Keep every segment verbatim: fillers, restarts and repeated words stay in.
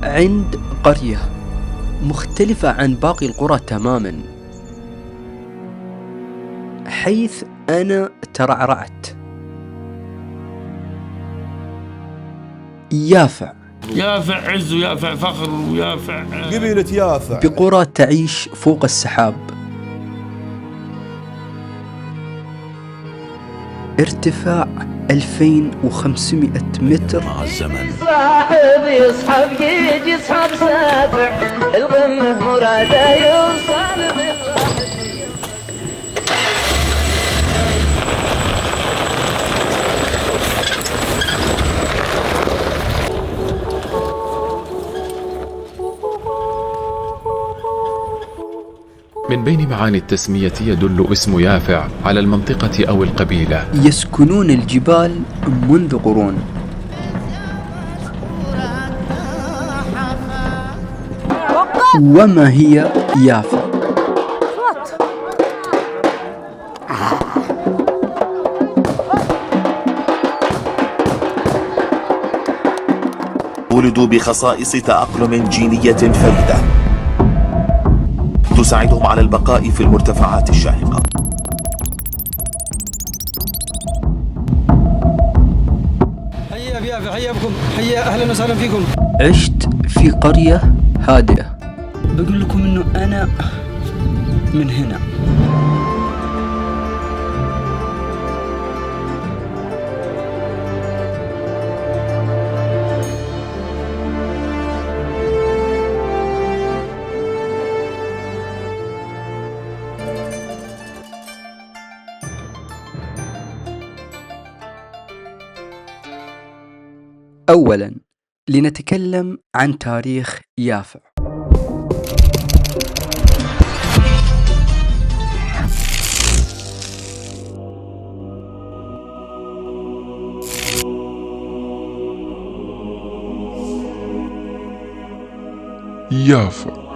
عند قرية مختلفة عن باقي القرى تمامًا، حيث أنا ترعرعت. يافع. يافع عز ويافع فخر ويافع، آه، قبيلة يافع. بقرى تعيش فوق السحاب. ارتفاع ألفين وخمسمية متر. مع الزمن. صاحب يصحب جيج يصحب سابع، القمة مراده يوصل بالراحة. من بين معاني التسمية يدل اسم يافع على المنطقة أو القبيلة. يسكنون الجبال منذ قرون. وما هي يافع؟ ولدوا بخصائص تأقلم جينية فريدة تساعدهم على البقاء في المرتفعات الشاهقة. حيا بيافع، حيا بكم، حيا، أهلًا وسهلًا فيكم. عشت في قرية هادئة. بقول لكم إنه أنا من هنا. أولًا، لنتكلم عن تاريخ يافع. يافع.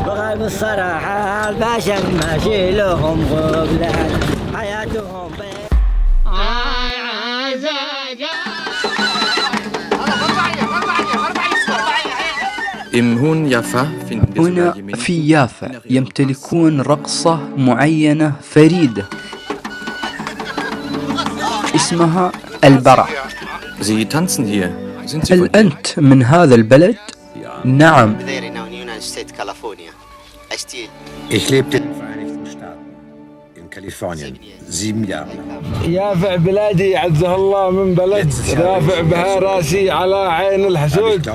بغى بالصراحة البشر ماشي لهم غبلان. حياتهم بين Im hohen Jaffa finden wir هنا sogar في يافع يمتلكون رقصة معينة فريدة اسمها البرع. Sie tanzen hier. Sind Sie von هل أنت من هذا البلد؟ نعم. There in United States, California. I still Ich lebte in den Vereinigten Staaten, in Kalifornien, sieben Jahre lang. يافع بلادي عزها الله من بلد، رافع بها راسي على عين الحسود.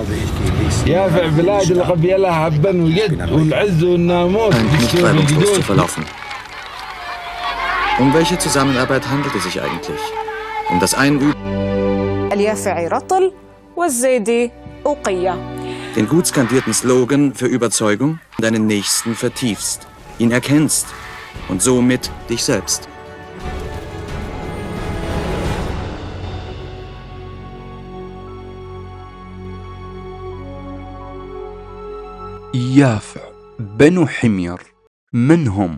يافع بلاد القبيلة هبا وجد، والعز والناموس Ein Knick, Beweis, um es zu verlaufen. Um welche Zusammenarbeit handelt es sich eigentlich? Um das Ein- اليافعي رطل والزيدي أوقية. Den gut skandierten Slogan für Überzeugung, deinen Nächsten vertiefst, ihn erkennst und somit dich selbst. يافع، بنو حمير، من هم؟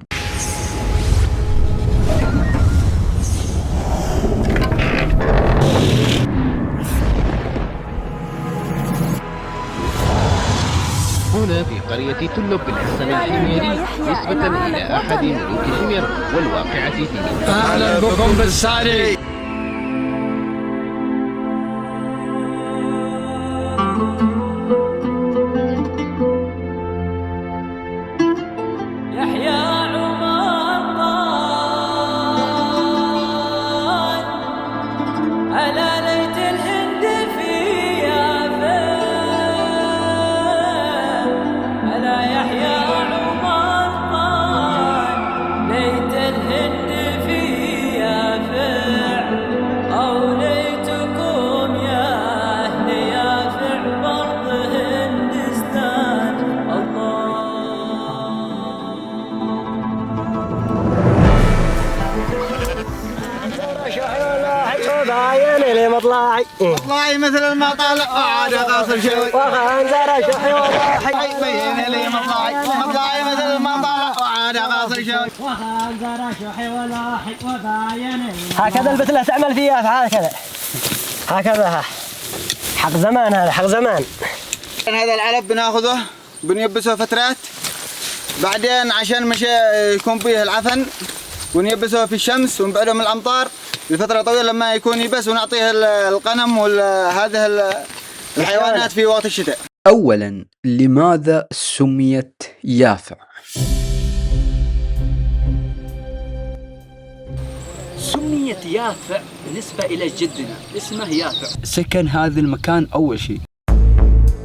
هنا في قرية تلب بالحصن الحميري، نسبة إلى أحد ملوك الحمير والواقعة في أهلًا بكم بالسعدي. يحيى عمر طال، ألا ليت الهند في يافع. ألا يحيى عمر طال، ليت الهند في يافع. أو ليتكم يا أهل يافع برض هندستان. الله. مطلعي مثل ما طالع وعاد قاصر شوي. وخان زرع شحي وضاحي. بين لي مطلعي، مطلعي مثل ما طالع وعاد. هكذا البتلة تعمل فيها، هكذا. هكذا، ها. حق زمان هذا، حق زمان. هذا العلف بناخذه، بنيبسه فترات، بعدين عشان مش يكون فيه العفن، ونيبسه في الشمس ونبعده من الأمطار لفترة طويلة لما يكون يبس، ونعطيه ال-، الغنم وال-، هذه ال-، الحيوانات في وقت الشتاء. أولًا، لماذا سميت يافع؟ سميت يافع نسبة إلى جدنا، اسمه يافع. سكن هذا المكان أول شي.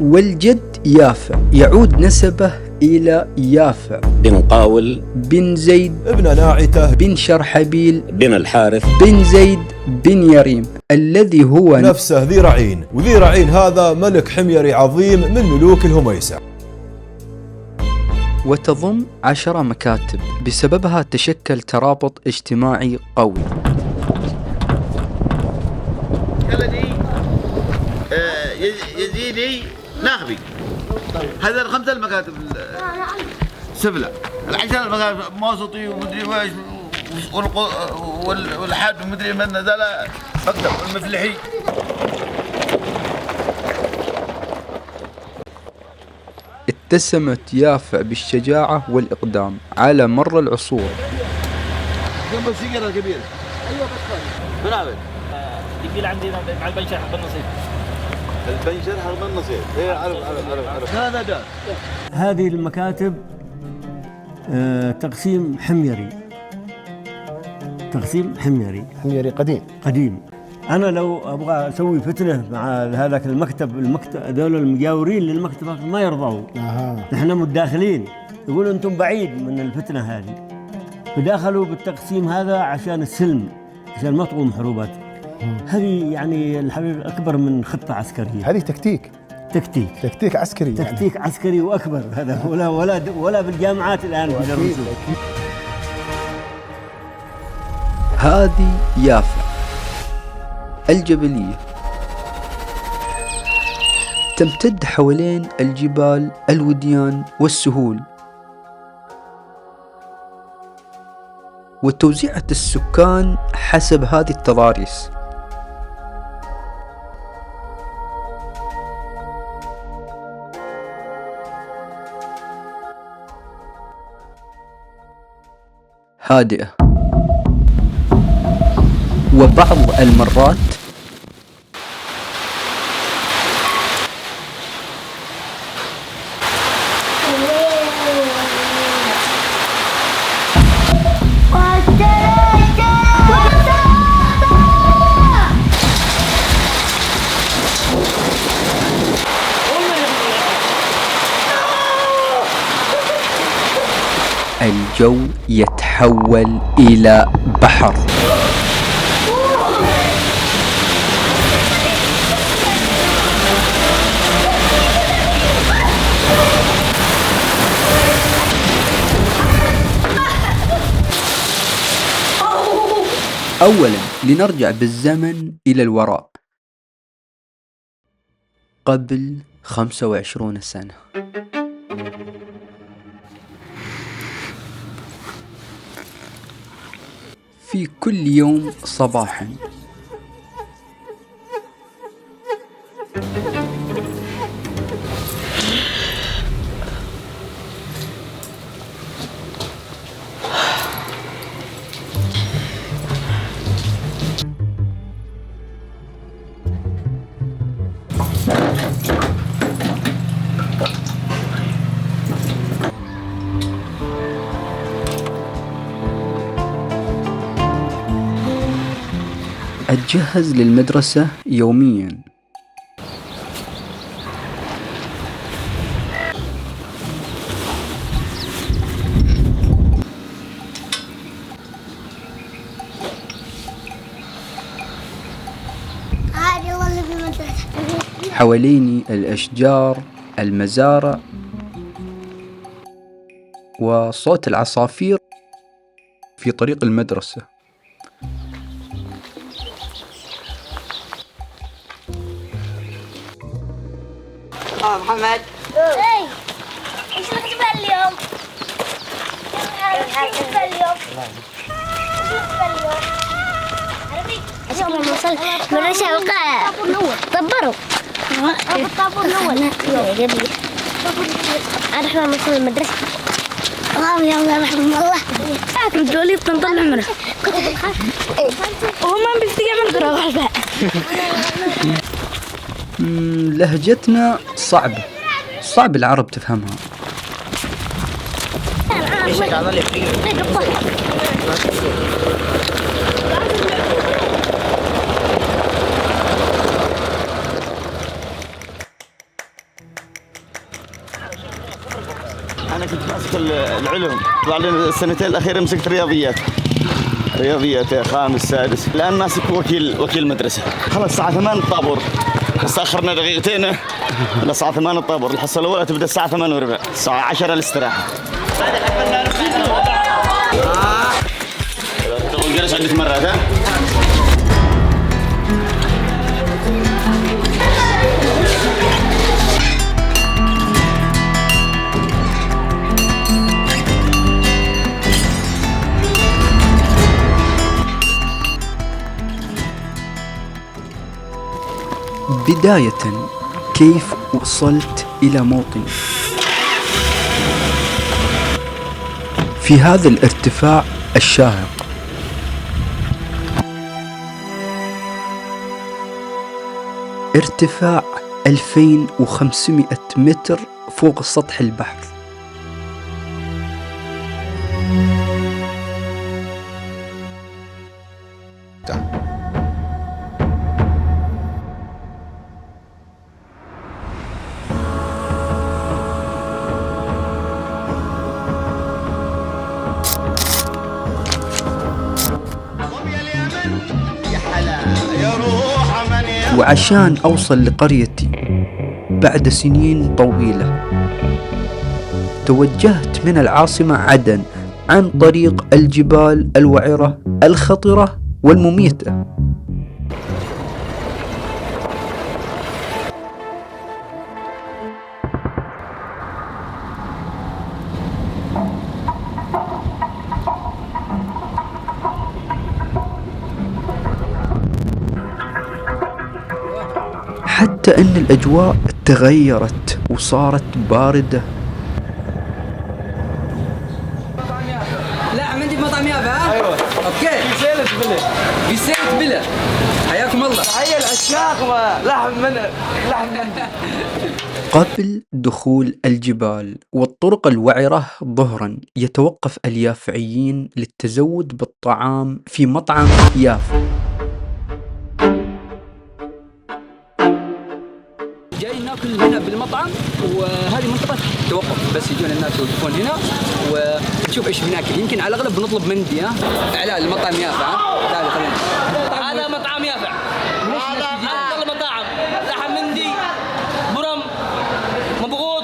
والجد يافع يعود نسبه إلى يافع بن قاول، بن زيد، ابن ناعتة، بن شرحبيل، بن الحارث، بن زيد، بن يريم، الذي هو نفسه ذي رعين. وذي رعين هذا ملك حميري عظيم من ملوك الهميسع. وتضم عشر مكاتب، بسببها تشكل ترابط اجتماعي قوي. يلا دي، آه، يز-، يزيدي نخبي. هذا الخمسة المكاتب ال-، السفلى. العشرة المكاتب موسطي ومدري ويش والق-، وال-، والحاد ومدري من ذا مكتب المفلحي. اتسمت يافع بالشجاعة والإقدام على مر العصور. جنب السيجارة الكبيرة. أيوة، بس. من هذا؟ آه، يقول عندي مع البنشر حق النصيب. البنشر حق النصيب. إيه، عرف، عرف، عرف، عرف. هذا ده. هذه المكاتب، آه، تقسيم حميري. تقسيم حميري. حميري قديم. قديم. أنا لو أبغى أسوي فتنة مع هذاك المكتب، المكت-، هذول المجاورين للمكتب ما يرضوا. أها. نحن متداخلين. يقولوا: "أنتم بعيد من الفتنة هذه." فداخلوا بالتقسيم هذا عشان السلم، عشان ما تقوم حروبات. مم. هذه يعني الحقيقة أكبر من خطة عسكرية. هذه تكتيك. تكتيك. تكتيك عسكري يعني. تكتيك عسكري وأكبر هذا، ولا، ولا د-، ولا بالجامعات الآن أكيد، بيدرسوه. أكيد. هذه يافع الجبلية، تمتد حوالين الجبال، الوديان والسهول. وتوزيعة السكان حسب هذه التضاريس. هادئة، وبعض المرات الجو يتحول إلى بحر. أولًا، لنرجع بالزمن إلى الوراء. قبل خمسة وعشرون سنة. في كل يوم صباحًا. أتجهز للمدرسة يوميًا. حواليني الأشجار، المزارع، وصوت العصافير في طريق المدرسة. آه، محمد. إيه. إيش نكتب اليوم؟ عشان ما نوصل مدرسة بقى. طبروا. الطابور الأول. يا جبلي. أنا راح نوصل المدرسة. آه، يلا، رحمة الله. آكل دولي بتنطل عمره. وهم بيفتقع من قرابة. مم، لهجتنا صعبة، صعب العرب تفهمها. أنا كنت ماسك ال-، العلوم، طلع لي السنتين الأخيرة مسكت رياضيات. رياضيات، خامس، سادس. الآن ماسك وكيل، وكيل مدرسة. خلاص، الساعة ثمان الطابور. بس أخرنا دقيقتين. لا، الساعة ثمان الطابور. الحصة الأولى تبدأ الساعة ثمان وربع. الساعة عشرة الاستراحة. تقول جلس عدة مرات، ها؟ بداية، كيف وصلت إلى موطني؟ في هذا الارتفاع الشاهق، ارتفاع ألفين وخمسمية متر فوق سطح البحر. وعشان أوصل لقريتي بعد سنين طويلة، توجهت من العاصمة عدن عن طريق الجبال الوعرة الخطرة والمميتة. حتى إن الأجواء تغيرت وصارت باردة. لا، عم ندي بمطعم يافع، ها؟ أيوة. أوكي. بيسيلة بلا. بيسيلة بلا. حياكم الله. تحية الأشلاخ ولحم من، لحم من. قبل دخول الجبال والطرق الوعرة ظهرا، يتوقف اليافعيين للتزود بالطعام في مطعم يافع. جاي ناكل هنا بالمطعم، وهذه منطقة توقف، بس يجون الناس يوقفون هنا ونشوف ايش بناكل. يمكن على الأغلب بنطلب مندي، ها؟ إعلان لمطعم يافع، ها؟ تعالوا خلينا. هذا مطعم يافع. مش هذا أفضل مطاعم. لحم مندي، برم، مبغوط.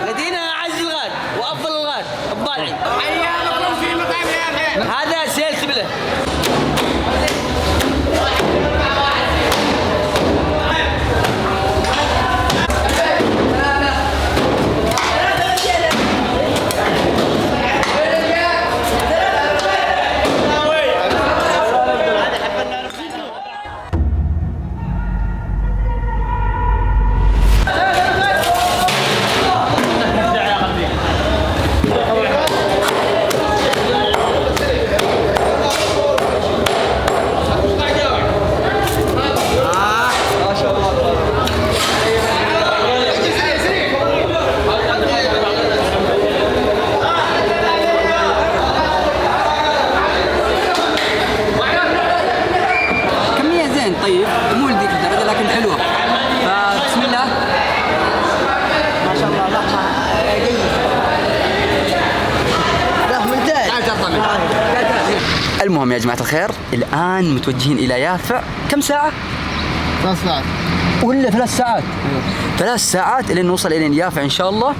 لدينا أعز الغاد وأفضل الغاد. الضالعي. أيامكم في مطعم يافع. هذا سيل سبلة. كمية زين، طيب، مو لذيك الدرجة، لكن حلوة. فبسم الله. ما شاء الله، لحمة جيد. لحم إنتاج. تعال، تعال، تعال. المهم يا جماعة الخير، الآن متوجهين إلى يافع. كم ساعة؟ ثلاث ساعات. ولا ثلاث ساعات؟ أيوة. ثلاث ساعات إلين نوصل إلين يافع إن شاء الله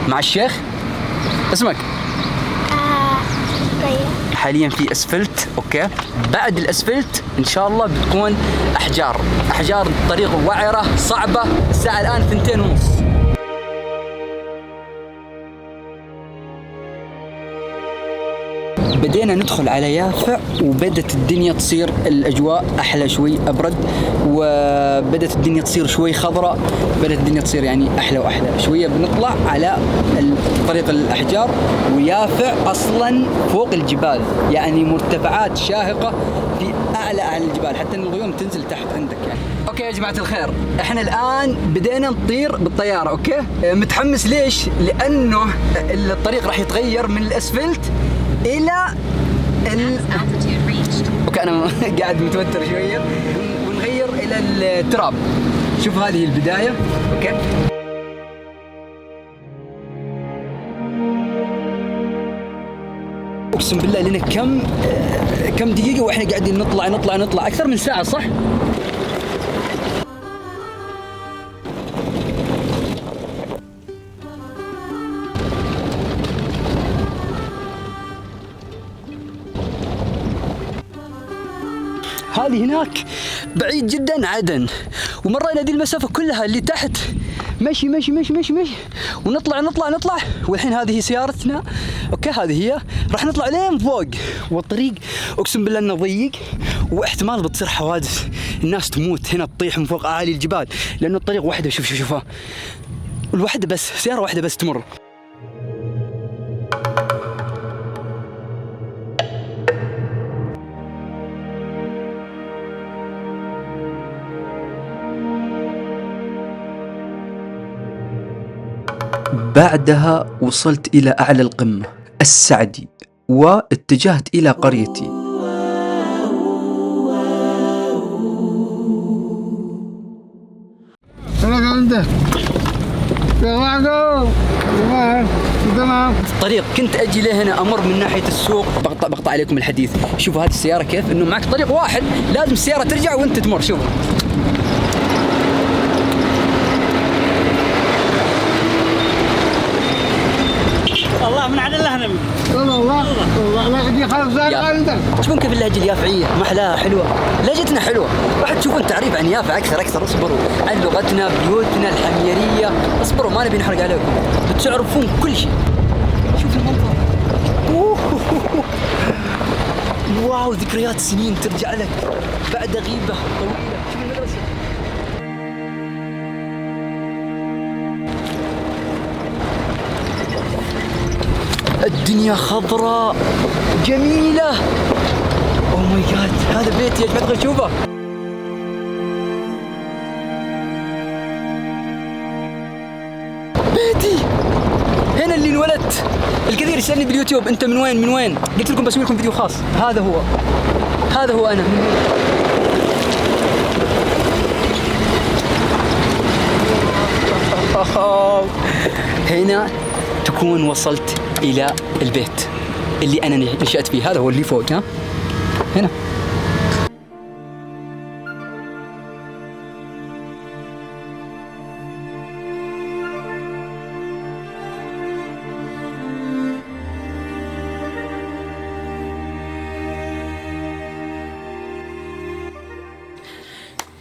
مع الشيخ. اسمك؟ آه، طيب. حاليًا في أسفلت، أوكي؟ بعد الأسفلت إن شاء الله بتكون أحجار، أحجار، طريق وعرة صعبة. الساعة الآن ثنتين ونص. بدينا ندخل على يافع، وبدت الدنيا تصير الأجواء أحلى شوي، أبرد، وبدت الدنيا تصير شوي خضراء، بدت الدنيا تصير يعني أحلى وأحلى. شوية بنطلع على ال-، طريق الأحجار، ويافع أصلًا فوق الجبال، يعني مرتفعات شاهقة في أعلى، أعلى الجبال، حتى إن الغيوم تنزل تحت عندك يعني. أوكي يا جماعة الخير، إحنا الآن بدينا نطير بالطيارة، أوكي؟ آه، متحمس ليش؟ لأنه ال-، الطريق راح يتغير من الأسفلت إلى ال-، أوكي، أنا قاعد متوتر شوية. ون-، ونغير إلى التراب. شوف، هذه البداية، أوكي؟ أقسم بالله لنا كم، آه، كم دقيقة وإحنا قاعدين نطلع، نطلع، نطلع. أكثر من ساعة، صح؟ هذه هناك بعيد جدًا عدن، ومرينا ذي المسافة كلها اللي تحت مشي، مشي، مشي، مشي، مشي، ونطلع، نطلع، نطلع. والحين هذه سيارتنا، أوكي، هذه هي، راح نطلع لين فوق، والطريق أقسم بالله إنه ضيق، واحتمال بتصير حوادث، الناس تموت هنا، تطيح من فوق أعالي الجبال، لأنه الطريق وحده. شوف، شوف، شوفها، الوحدة بس، سيارة واحدة بس تمر. بعدها وصلت إلى أعلى القمة، السعدي، واتجهت إلى قريتي. أنا عندك. يا معقول. تمام. الطريق كنت أجي لهنا أمر من ناحية السوق، بقطع، بقطع عليكم الحديث. شوفوا هذه السيارة كيف، إنه معك طريق واحد، لازم السيارة ترجع وأنت تمر. شوف. والله من عدن لهنا. والله، والله، والله، لا، دي خلاص زي يا. الأرض. شوفون كيف اللهجة اليافعية، محلاها حلوة. لهجتنا حلوة. راح تشوفون تعريف عن يافع أكثر، أكثر. اصبروا. عن لغتنا، بيوتنا، الحميرية. اصبروا، ما نبي نحرق عليكم. بتعرفون كل شيء. شوف المنظر. أوه. واو، ذكريات سنين ترجع لك بعد غيبة طويلة. شوف المدرسة. الدنيا خضراء جميلة. أوه ماي جاد، هذا بيتي يا جماعة، خلينا نشوفه. بيتي هنا اللي انولدت. الكثير يسألني باليوتيوب: "أنت من وين، من وين؟" قلت لكم بسوي لكم فيديو خاص. هذا هو، هذا هو أنا. هنا تكون وصلت إلى البيت اللي أنا نشأت فيه. هذا هو اللي فوق، ها؟ هنا.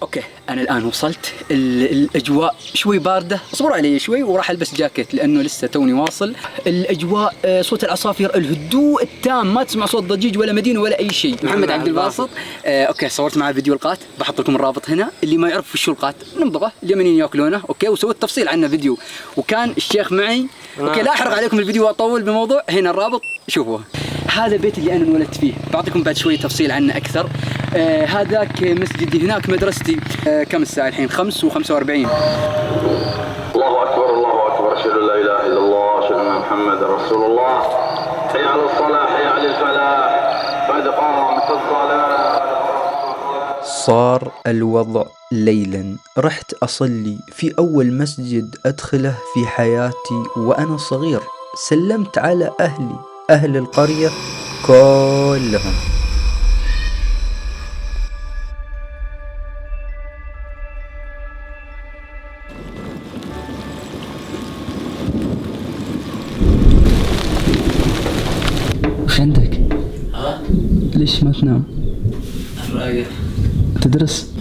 أوكي، أنا الآن وصلت. ال-، الأجواء شوي باردة، اصبروا علي شوي وراح ألبس جاكيت لأنه لسه توني واصل. الأجواء، آه، صوت العصافير، الهدوء التام، ما تسمع صوت ضجيج ولا مدينة ولا أي شيء. محمد عبد الباسط. آه، أوكي، صورت معاه فيديو القات، بحط لكم الرابط هنا. اللي ما يعرف وشو القات، نمضغه، اليمنيين ياكلونه، أوكي، وسويت تفصيل عنه فيديو، وكان الشيخ معي. أوكي، لا أحرق عليكم الفيديو وأطول بالموضوع، هنا الرابط، شوفوه. هذا بيت اللي أنا انولدت فيه، بعطيكم بعد شوي تفصيل عنه أكثر. آه، هذاك مسجدي، هناك مدرستي. آه، كم الساعة الحين؟ خمس وخمسة وأربعين. الله أكبر، الله أكبر، أشهد أن لا إله إلا الله، أشهد أن محمدا رسول الله. حي على الصلاة، حي على الفلاح، قد قامت الصلاة. صار الوضع ليلًا. رحت أصلي في أول مسجد أدخله في حياتي وأنا صغير. سلمت على أهلي، أهل القرية كلهم. وش عندك؟ ها؟ ليش ما تنام؟ الرايق. تدرس؟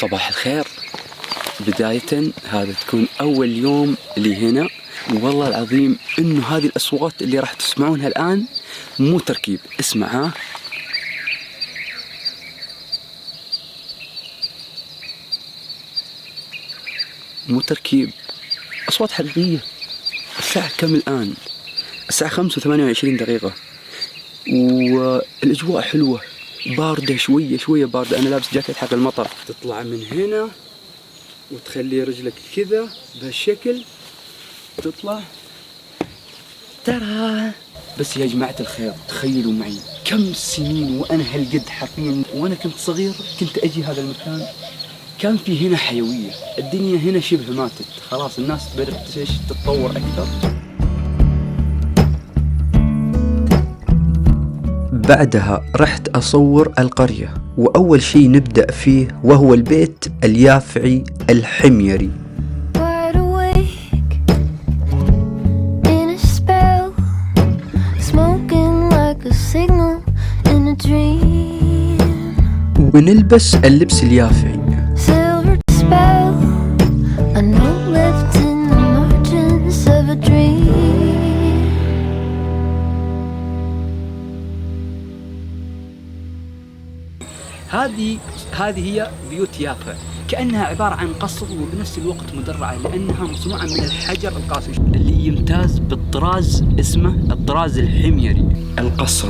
صباح الخير. بداية، هذا تكون أول يوم لي هنا، والله العظيم إنه هذه الأصوات اللي راح تسمعونها الآن مو تركيب. اسمع، ها؟ مو تركيب، أصوات حقيقية. الساعة كم الآن؟ الساعة خمسة وثمانية وعشرين دقيقة، والأجواء حلوة، باردة شوية، شوية باردة. أنا لابس جاكيت حق المطر. تطلع من هنا وتخلي رجلك كذا بهالشكل، تطلع. ترى. بس يا جماعة الخير، تخيلوا معي كم سنين وأنا هالقد حرفيًا، وأنا كنت صغير كنت أجي هذا المكان، كان في هنا حيوية. الدنيا هنا شبه ماتت، خلاص الناس بدأت إيش تتطور أكثر. بعدها رحت أصور القرية، وأول شي نبدأ فيه وهو البيت اليافعي الحميري. Wide awake in a spell, smoking like a signal in a dream. ونلبس اللبس اليافعي. Silver spell, a note left in the margins of a dream. هذه، هذه هي بيوت يافع، كأنها عبارة عن قصر وبنفس الوقت مدرعة، لأنها مصنوعة من الحجر القاسي اللي يمتاز بالطراز، اسمه الطراز الحميري. القصر،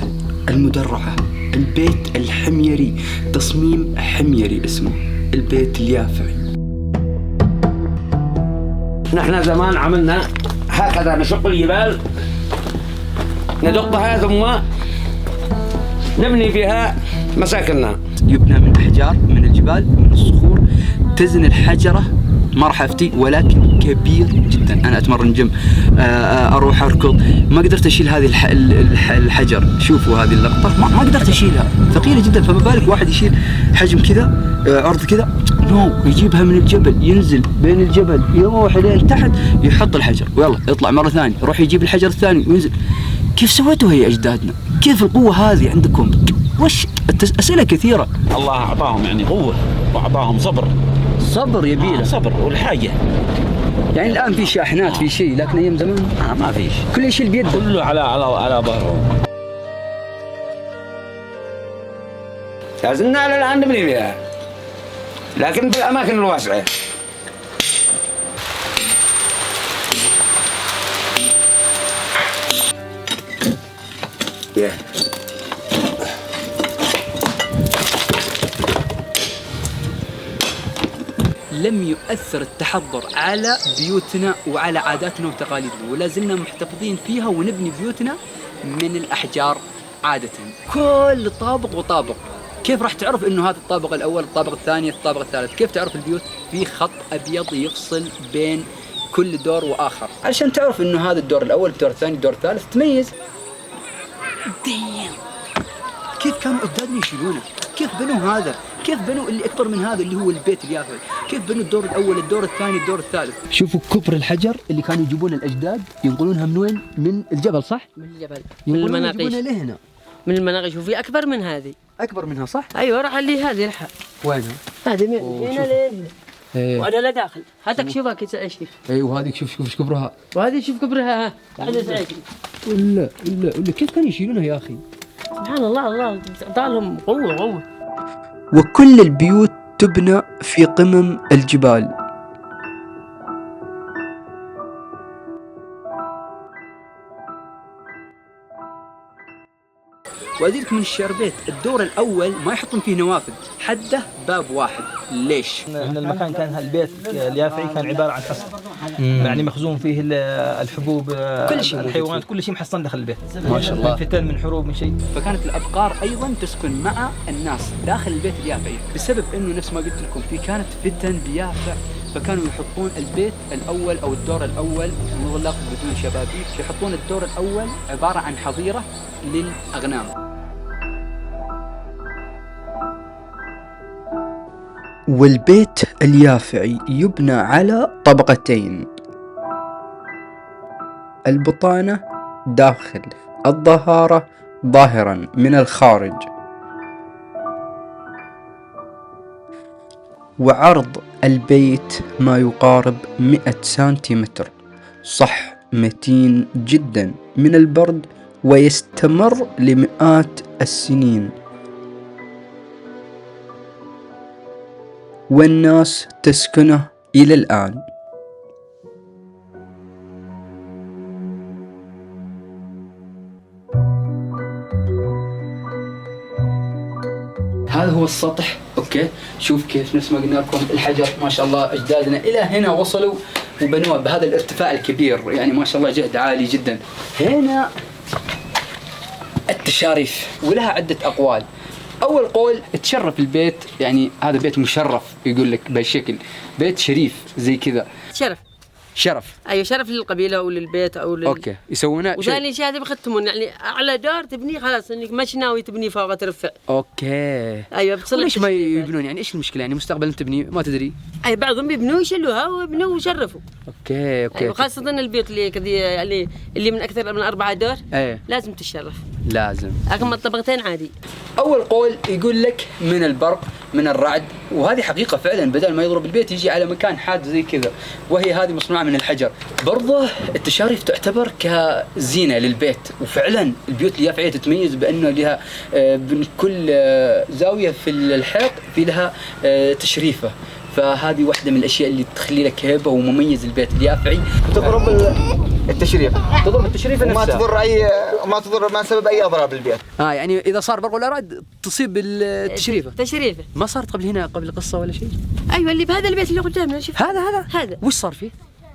المدرعة، البيت الحميري، تصميم حميري اسمه البيت اليافعي. نحن زمان عملنا هكذا، نشق الجبال، ندقها، ثم نبني فيها مساكننا. يبنى من أحجار، من الجبال، من الصخور. تزن الحجرة، ما راح أفتي، ولكن كبير جدًا. أنا أتمرن جيم، آه، آه، أروح أركض، ما قدرت أشيل هذه الح-، ال-، الح-، الحجر. شوفوا هذه اللقطة، ما، ما قدرت أشيلها، ثقيلة جدًا، فما بالك واحد يشيل حجم كذا، آه، عرض كذا. نو، يجيبها من الجبل، ينزل بين الجبل، يروح لين تحت، يحط الحجر، ويلا يطلع مرة ثانية، يروح يجيب الحجر الثاني وينزل. كيف سويتوها يا أجدادنا؟ كيف القوة هذه عندكم؟ وش التس-، أسئلة كثيرة. الله أعطاهم يعني قوة، وأعطاهم صبر. صبر يبيله. آه، صبر والحاجة. يعني الآن في شاحنات، في شيء، لكن أيام زمان آه، ما فيش. كل شيء بيده. كله على، على، على ظهرهم. لازلنا على الآن نبني فيها، لكن في الأماكن الواسعة. لم يؤثر التحضر على بيوتنا وعلى عاداتنا وتقاليدنا، ولا زلنا محتفظين فيها ونبني بيوتنا من الأحجار. عادة كل طابق وطابق، كيف راح تعرف إنه هذا الطابق الأول، الطابق الثاني، الطابق الثالث؟ كيف تعرف البيوت؟ في خط أبيض يفصل بين كل دور وآخر، علشان تعرف إنه هذا الدور الأول، الدور الثاني، الدور الثالث، تميز. Damn. كيف كانوا أجدادنا يشيلونه؟ كيف بنوا هذا؟ كيف بنوا اللي أكبر من هذا اللي هو البيت اليافعي؟ كيف بنوا الدور الأول، الدور الثاني، الدور الثالث؟ شوفوا كبر الحجر اللي كانوا يجيبونه الأجداد، ينقلونها من وين؟ من الجبل، صح؟ من الجبل. من ينقلونها، المناقيش. يجيبونها لهنا. من المناقيش، وفي أكبر من هذه. أكبر منها، صح؟ أيوة، راح اللي هذه راح. وينها؟ هذه من أوه، هنا شوف. لين هنا. إيه. وأنا لا داخل. هذاك شوف. شوفها كيف إيش. إيه، وهذيك شوف، شوف، شوف كبرها. وهذه شوف كبرها، ها. هذا إيش. ولا، ولا، ولا كيف كانوا يشيلونها يا أخي؟ سبحان الله، الله أعطالهم قوة، قوة. وكل البيوت تبنى في قمم الجبال. وأزيدك من الشربيت، الدور الأول ما يحطون فيه نوافذ، حده باب واحد. ليش؟ إن المكان كان، هالبيت اليافعي كان عبارة عن حصن. مم. يعني مخزون فيه ال-، الحبوب، كل شيء موجود الحيوانات، فيه. كل شيء محصن داخل البيت. ما شاء الله. من فتن، من حروب، من شيء. فكانت الأبقار أيضًا تسكن مع الناس داخل البيت اليافعي، بسبب إنه نفس ما قلت لكم في كانت فتن بيافع، فكانوا يحطون البيت الأول أو الدور الأول مغلق بدون شبابيك، يحطون الدور الأول عبارة عن حظيرة للأغنام. والبيت اليافعي يبنى على طبقتين، البطانة داخل، الظهارة ظاهرًا من الخارج. وعرض البيت ما يقارب مائة سنتيمتر، صح، متين جدًا من البرد ويستمر لمئات السنين، والناس تسكنه إلى الآن. هذا هو السطح. أوكي، شوف كيف، نفس ما قلنا لكم، الحجر ما شاء الله أجدادنا إلى هنا وصلوا وبنوه بهذا الارتفاع الكبير، يعني ما شاء الله جهد عالي جدًا. هنا التشاريف ولها عدة أقوال. أول قول: تشرف البيت، يعني هذا بيت مشرف، يقول لك بهالشكل، بيت شريف زي كذا. شرف. شرف. أيوة، شرف للقبيلة أو للبيت أو لل-، أوكي، يسوونها شيء. وثاني شيء هذا بيختمون، يعني أعلى دار تبني خلاص إنك مش ناوي تبني فوق ترفع. أوكي. أيوة، بيصير لك وليش ما تشريف. يبنون؟ يعني إيش المشكلة؟ يعني مستقبلًا تبني، ما تدري. أي، بعضهم بيبنوا يشلوها ويبنوا ويشرفوا. أوكي، أوكي، أيوة، أوكي. خاصة البيوت اللي كذي، يعني اللي من أكثر من أربعة دور، إيه. لازم تشرف. لازم. لكن ما الطبقتين عادي. أول قول يقول لك من البرق، من الرعد، وهذه حقيقة فعلًا، بدل ما يضرب البيت يجي على مكان حاد زي كذا، وهي هذه مصنوعة من الحجر. برضه التشاريف تعتبر كزينة للبيت، وفعلًا البيوت اليافعية تتميز بأنه لها، آه، من كل، آه، زاوية في الحيط في لها، آه، تشريفة. فهذه واحدة من الأشياء اللي تخلي لك هيبة ومميز البيت اليافعي. تضرب ال-، التشريف. تضرب التشريف وما نفسه. تضر أي، ما تضر، ما تسبب أي أضرار بالبيت. آه، يعني إذا صار برق ولا رعد تصيب التشريفة. تشريفة. ما صارت قبل هنا، قبل قصة ولا شيء؟ أيوة، اللي بهذا البيت اللي قدامنا، شوف. هذا، هذا؟ هذا. وش صار فيه؟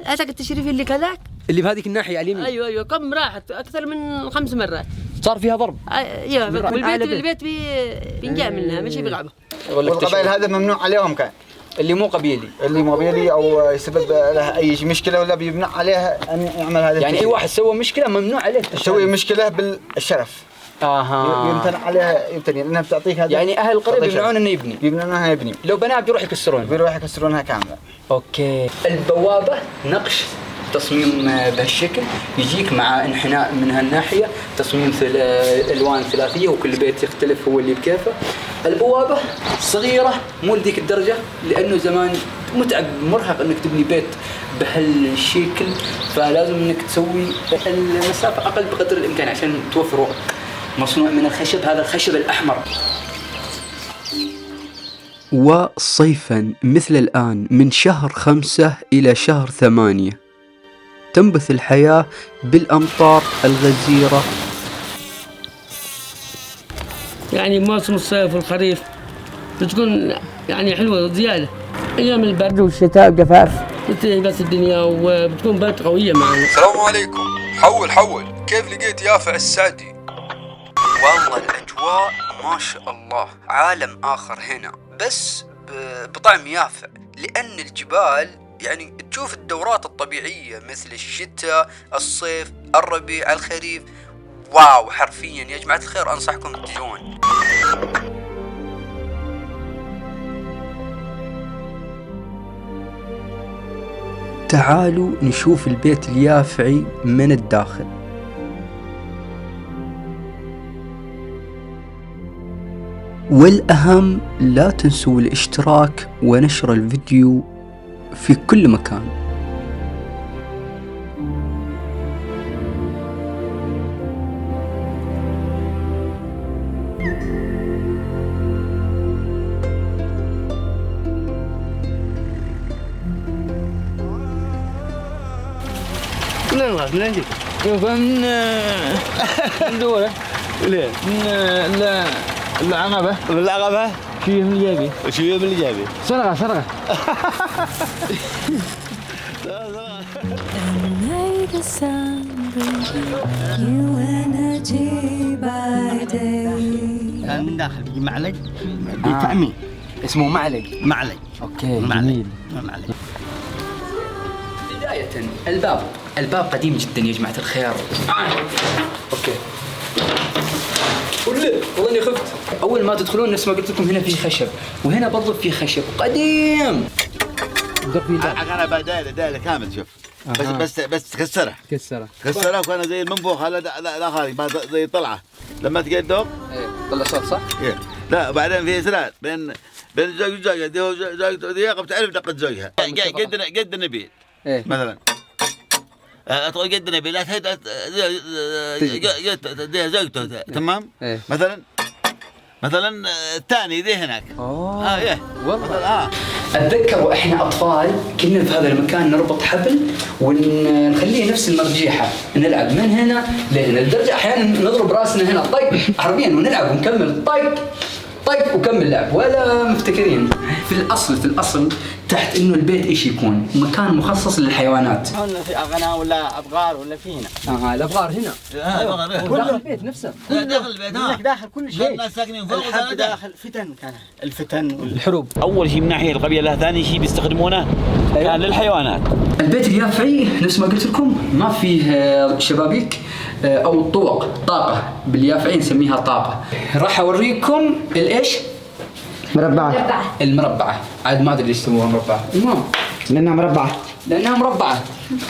هذاك التشريف اللي كذاك. اللي بهذيك الناحية على اليمين. أيوة، أيوة، كم راحت؟ أكثر من خمس مرات. صار فيها ضرب؟ آه، أيوة، من أعلى والبيت، بيت. البيت بي-، بينجا منها، ماشي بيقلعبه. والقبائل هذا ممنوع عليهم كان. اللي مو قبيلي. اللي مو قبيلي أو يسبب له أي مشكلة ولا بيمنع عليه أن يعمل هذا يعني أي التشريف. واحد سوى مشكلة ممنوع عليه التشريف. يسوي مشكلة بالشرف. أها. يمتنع عليها، يمتنع، لأنها بتعطيك هذا، يعني أهل القرية تعطيك بيمنعونه شرف. إنه يبني. بيمنعونه يبني. لو بناها بيروح يكسرونها. بيروح يكسرونها كاملة. أوكي. البوابة نقش، تصميم، آه، بهالشكل، يجيك مع انحناء من هالناحية، تصميم ثل-، آه، ألوان ثلاثية، وكل بيت يختلف هو اللي بكيفه. البوابة صغيرة، مو لذيك الدرجة، لأنه زمان متعب، مرهق إنك تبني بيت بهالشكل، فلازم إنك تسوي المسافة أقل بقدر الإمكان عشان توفر وقت. مصنوع من الخشب، هذا الخشب الأحمر. وصيفًا مثل الآن، من شهر خمسة إلى شهر ثمانية، تنبث الحياة بالأمطار الغزيرة. يعني موسم الصيف والخريف بتكون يعني حلوة زيادة. أيام البرد والشتاء جفاف، بتنقص الدنيا وبتكون برد قوية معانا. السلام عليكم. حول، حول. كيف لقيت يافع السعدي؟ والله الأجواء ما شاء الله عالم آخر هنا، بس ب-، بطعم يافع، لأن الجبال يعني تشوف الدورات الطبيعية مثل الشتاء، الصيف، الربيع، الخريف. واو، حرفيًا يا جماعة الخير أنصحكم تجون. تعالوا نشوف البيت اليافعي من الداخل. والأهم، لا تنسوا الاشتراك ونشر الفيديو في كل مكان. منين غاز؟ منين جيت؟ شوف، من، آه، من دورة. ليه؟ من، آه، لا، العقبة. من العقبة؟ شو من جيبي؟ شو من جيبي؟ سرقة، سرقة. لا، سرقة. And may the sun bring you energy by day. كان داخل بيجي معلق، بيجي آه. تعمي. اسمه معلق. معلق. أوكي، معلق. جميل. معلق. بداية، الباب. الباب قديم جدًا يا جماعة الخير. آه. أوكي. قول لي، والله إني خفت. أول ما تدخلون، نفس ما قلت لكم، هنا في خشب، وهنا برضو في خشب قديم. دق فيه الباب. ع-، عشان أبقى دايلة، دايلة كامل، شوف. بس، أها. بس، بس تكسره. تكسره. تكسره وكان زي المنفوخ، لا، لا، لا، خالي، ما ز-، زي الطلعة. لما تجي الدوق. إيه، طلع صوت، صح؟ إيه. لا، بعدين في إسرار، بين لأن زوج، زوجها، دي هو زوج، زوج، دي يا قبل تعرف دقة زوجها. قد، قد، قد النبي. إيه. مثلًا. آه، أتقول قد النبي، لا تهد، آه، قد، دي زوجته، تمام؟ إيه. مثلًا، مثلًا، آه، الثاني دي هناك. آه. آه، إيه. والله. مثلًا، آه. أتذكر وإحنا أطفال كنا في هذا المكان نربط حبل ونخليه نفس المرجيحة، نلعب من هنا لهنا، لدرجة أحيانًا نضرب راسنا هنا طق حرفيًا ونلعب ونكمل طق طق وكمل لعب ولا مفتكرين. في الأصل، في الأصل تحت إنه البيت إيش يكون؟ مكان مخصص للحيوانات. هنا في أغنام ولا أبقار ولا في هنا؟ آه، الأبقار هنا. آه، أبقار، إيه. داخل البيت نفسه. لا، داخل البيت، ها. داخل كل شيء. الناس ساكنين فوق الحب ولا تحت؟ داخل فتن كان. الفتن وال- الحروب. أول شي من ناحية القبيلة، ثاني شي بيستخدمونه أيوة. كان للحيوانات. البيت اليافعي نفس ما قلت لكم ما فيه، آه، شبابيك، آه، أو طوق، طاقة. باليافعي نسميها طاقة. راح أوريكم الإيش؟ مربعة. المربعة. عاد ما أدري ليش سموها مربعة. المهم. لأنها مربعة. لأنها مربعة.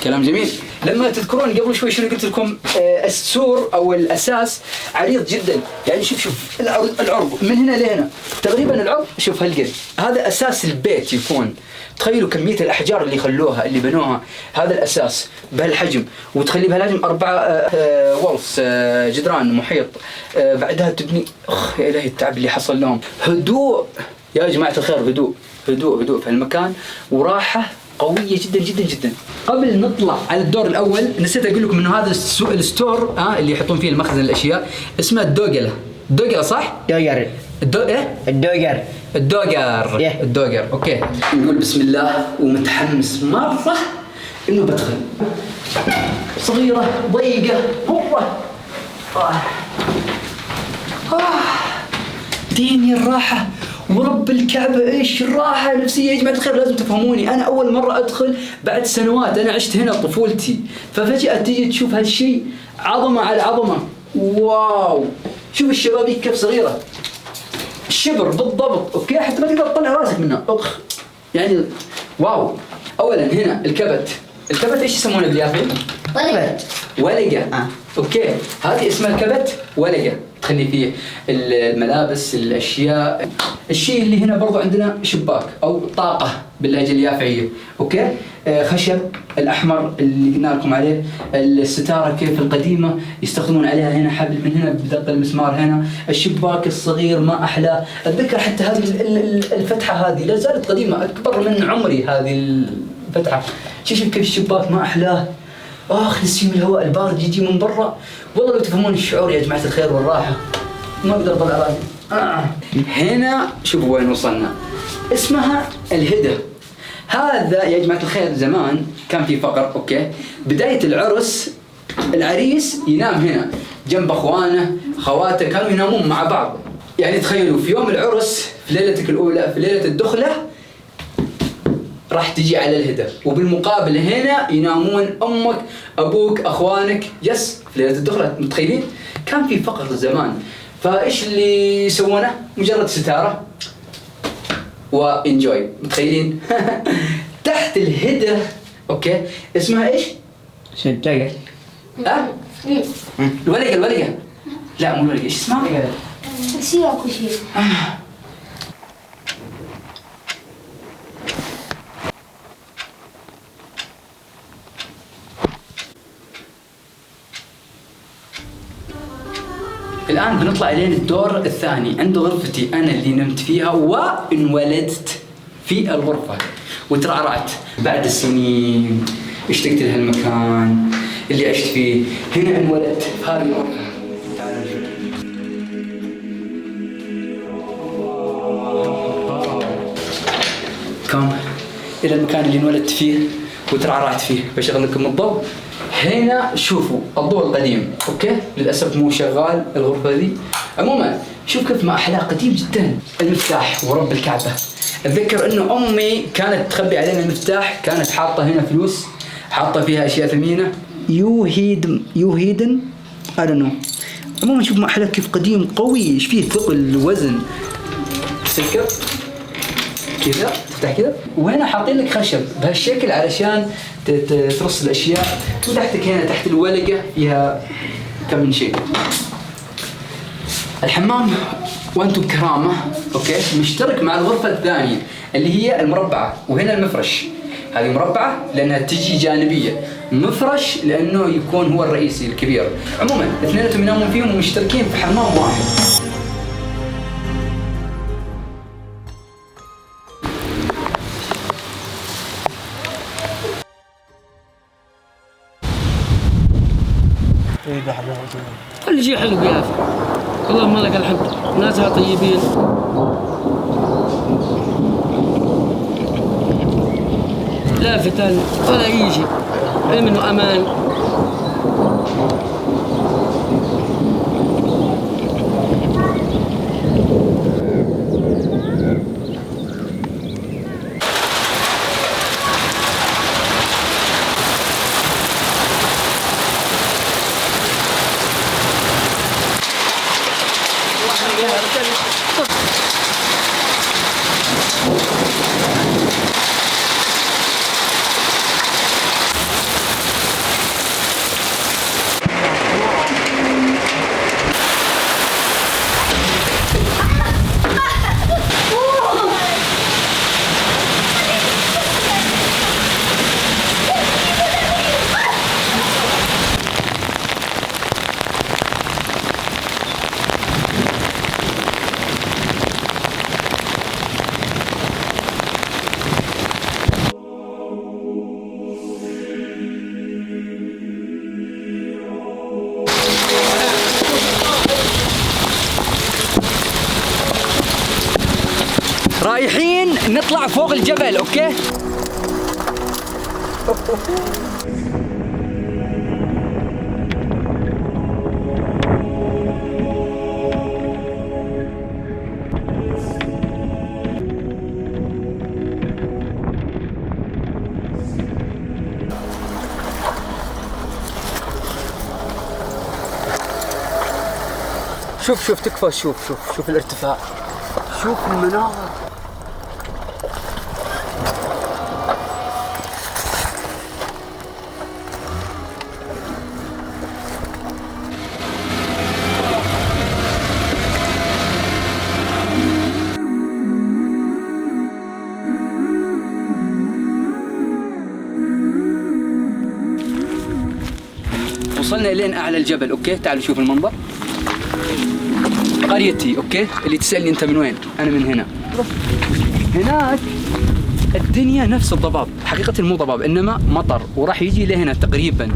كلام جميل. لما تذكرون قبل شوي شنو قلت لكم، آه، السور أو الأساس عريض جدًا. يعني شوف، شوف، العرض، العرض من هنا لهنا. تقريبًا العرض، شوف هالقد. هذا أساس البيت يكون. تخيلوا كمية الأحجار اللي خلوها، اللي بنوها. هذا الأساس بهالحجم. وتخلي بهالحجم أربعة، آه، آه، والس، آه، جدران محيط. آه، بعدها تبني. أخ، يا إلهي التعب اللي حصل لهم. هدوء. يا جماعة الخير، هدوء، هدوء، هدوء في هالمكان، وراحة قوية جدًا، جدًا، جدًا. قبل نطلع على الدور الأول، نسيت أقول لكم إنه هذا السو-، الستور، آه، اللي يحطون فيه المخزن الأشياء، اسمه الدوجلة. الدوجلة، صح؟ دوجر. الدو-، إيه؟ الدوجر. الدوجر. إيه. الدوجر، أوكي. نقول بسم الله، ومتحمس مرة إنه بدخل. صغيرة، ضيقة، مرة. آه. آه. ديني الراحة. ورب الكعبة، إيش الراحة النفسية يا جماعة الخير، لازم تفهموني. أنا أول مرة أدخل بعد سنوات، أنا عشت هنا طفولتي، ففجأة تيجي تشوف هالشي، عظمة على عظمة. واو، شوف الشبابيك كيف صغيرة، شبر بالضبط، أوكي، حتى ما تقدر تطلع راسك منها. أخ. يعني، واو. أولًا هنا الكبت. الكبت إيش يسمونه باليافعي؟ ولقة. ولقة. آه. أوكي. هذه اسمها الكبت ولقة. تخلي فيه ال-، الملابس، الأشياء. الشيء اللي هنا برضو عندنا شباك أو طاقة باللهجة اليافعية. أوكي. آه، خشب الأحمر اللي قلنا لكم عليه. الستارة كيف القديمة يستخدمون عليها هنا حبل من هنا بدق المسمار هنا. الشباك الصغير ما أحلاه. أتذكر حتى هذه ال-، ال-، ال-، الفتحة هذه لا زالت قديمة، أكبر من عمري هذه الفتحة. شوف كيف الشباك ما أحلاه. آخ، نسيم الهواء البارد يجي من برا. والله لو تفهمون الشعور يا جماعة الخير والراحة. ما أقدر أطلع راسي. آه. هنا شوفوا وين وصلنا. اسمها الهدى. هذا يا جماعة الخير زمان كان في فقر، أوكي؟ بداية العرس العريس ينام هنا جنب أخوانه، خواته، كانوا ينامون مع بعض. يعني تخيلوا، في يوم العرس، في ليلتك الأولى، في ليلة الدخلة، راح تجي على الهدى، وبالمقابل هنا ينامون أمك، أبوك، أخوانك، يس، في ليلة الدخلة. متخيلين؟ كان في فقر زمان، فإيش اللي يسوونه؟ مجرد ستارة وانجوي. متخيلين؟ تحت الهدى، أوكي، اسمها إيش؟ شجاية. ها؟ الولقة، الولقة. لا، مو الولقة، ايش اسمها؟ سياكوشي. آه. الآن بنطلع إلين الدور الثاني، عند غرفتي أنا اللي نمت فيها وانولدت في الغرفة، وترعرعت بعد السنين، اشتقت لهالمكان اللي عشت فيه. هنا انولدت، في هذه الغرفة. تعالوا نشوف. كم إلى المكان اللي انولدت فيه وترعرعت فيه. بشغل لكم الضوء. هنا شوفوا الضوء القديم، أوكي؟ للأسف مو شغال الغرفة ذي. عمومًا، شوف كيف ما أحلاه، قديم جدًا. المفتاح ورب الكعبة. أتذكر إنه أمي كانت تخبي علينا المفتاح، كانت حاطة هنا فلوس، حاطة فيها أشياء ثمينة. يو هيد-، يو هيدن؟ I don't know. عمومًا شوف ما أحلاه، كيف قديم قوي، إيش فيه ثقل وزن. تسكر كذا، تفتح كذا، وهنا حاطين لك خشب بهالشكل علشان ت-، ت-، ترص الأشياء. وتحتك هنا تحت الولقة فيها كم من شيء. الحمام وأنتم كرامة، أوكي، مشترك مع الغرفة الثانية اللي هي المربعة، وهنا المفرش. هذه مربعة لأنها تجي جانبية، مفرش لأنه يكون هو الرئيسي الكبير. عمومًا، اثنيناتهم ينامون فيهم ومشتركين في حمام واحد. كل شي حلو يا أخي. اللهم لك الحمد. ناسها طيبين. لا فتن ولا أي شي. أمن وأمان. رايحين نطلع فوق الجبل، أوكي؟ شوف، شوف، تكفى، شوف، شوف، شوف الارتفاع، شوف المناظر. وصلنا إلين أعلى الجبل، أوكي؟ تعالوا شوفوا المنظر. قريتي، أوكي؟ اللي تسألني أنت من وين؟ أنا من هنا. هناك الدنيا نفس الضباب، حقيقة مو ضباب، إنما مطر، وراح يجي لهنا تقريبًا.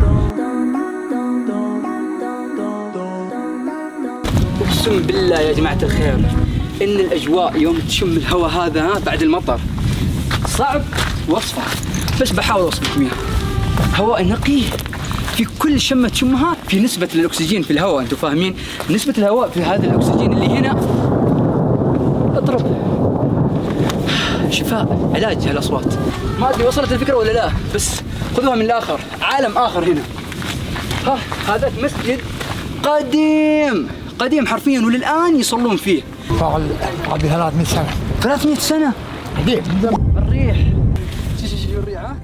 أقسم بالله يا جماعة الخير، إن الأجواء يوم تشم الهوا هذا، ها، بعد المطر، صعب وصفه، بس بحاول أوصفكم إياه. هواء نقي، في كل شمة تشمها في نسبة للأكسجين في الهواء، أنتوا فاهمين؟ نسبة الهواء في هذا الأكسجين اللي هنا اضرب شفاء، علاج هالأصوات. ما أدري وصلت الفكرة ولا لا، بس خذوها من الآخر، عالم آخر هنا. ها، هذاك مسجد قديم، قديم حرفيًا، وللآن يصلون فيه. صار له ثلاثمية سنة. ثلاثمية سنة؟ قديم. الريح. شوف، شوف، شوف الريح، ها؟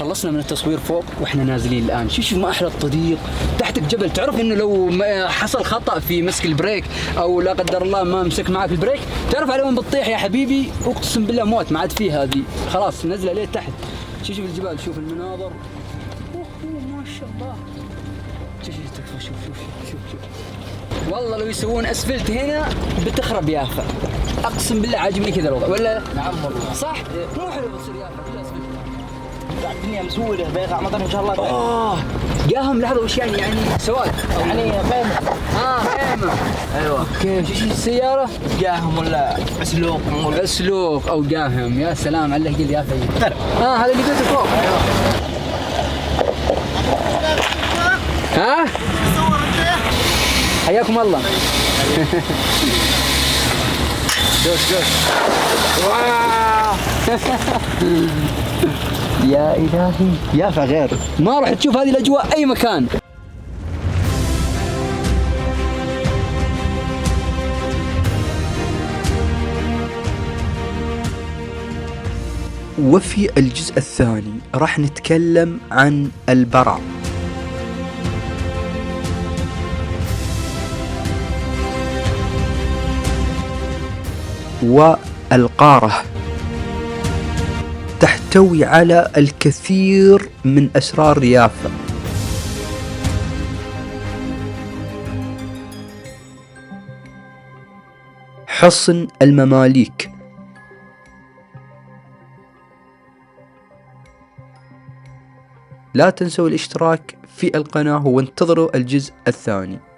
خلصنا من التصوير فوق وإحنا نازلين الآن. شوف، شوف ما أحلى الطريق. تحتك جبل. تعرف إنه لو ما حصل خطأ في مسك البريك أو لا قدر الله ما مسك معك البريك، تعرف على وين بتطيح يا حبيبي؟ أقسم بالله موت، ما عاد فيه هذه. خلاص، نزلة ليه تحت. شوف، شوف الجبال، شوف المناظر. أوه، أوه، ما شاء الله. شوف، شوف، تكفى، شوف، شوف، شوف، شوف، شوف. والله لو يسوون أسفلت هنا بتخرب يافا. أقسم بالله عاجبني كذا الوضع، ولا؟ نعم والله. صح؟ مو حلو بتصير يافا، كله أسفلت. الدنيا مسودة، بيقع مطر إن شاء الله. آه، جاهم لحظة، وش يعني؟ يعني سواد. يعني خيمة. آه، خيمة. أيوة. أوكي، شو، شو السيارة؟ جاهم ولا أسلوك، نقول. أسلوك أو جاهم، يا سلام عليك، قل يا فيي. ترى. آه، هذا اللي قلته فوق. ها؟ حياكم الله. دوس، دوس. واه. يا إلهي، يافا غير. ما راح تشوف هذه الأجواء أي مكان. وفي الجزء الثاني راح نتكلم عن البرع. والقارة، تحتوي على الكثير من أسرار يافا. حصن المماليك. لا تنسوا الاشتراك في القناة وانتظروا الجزء الثاني.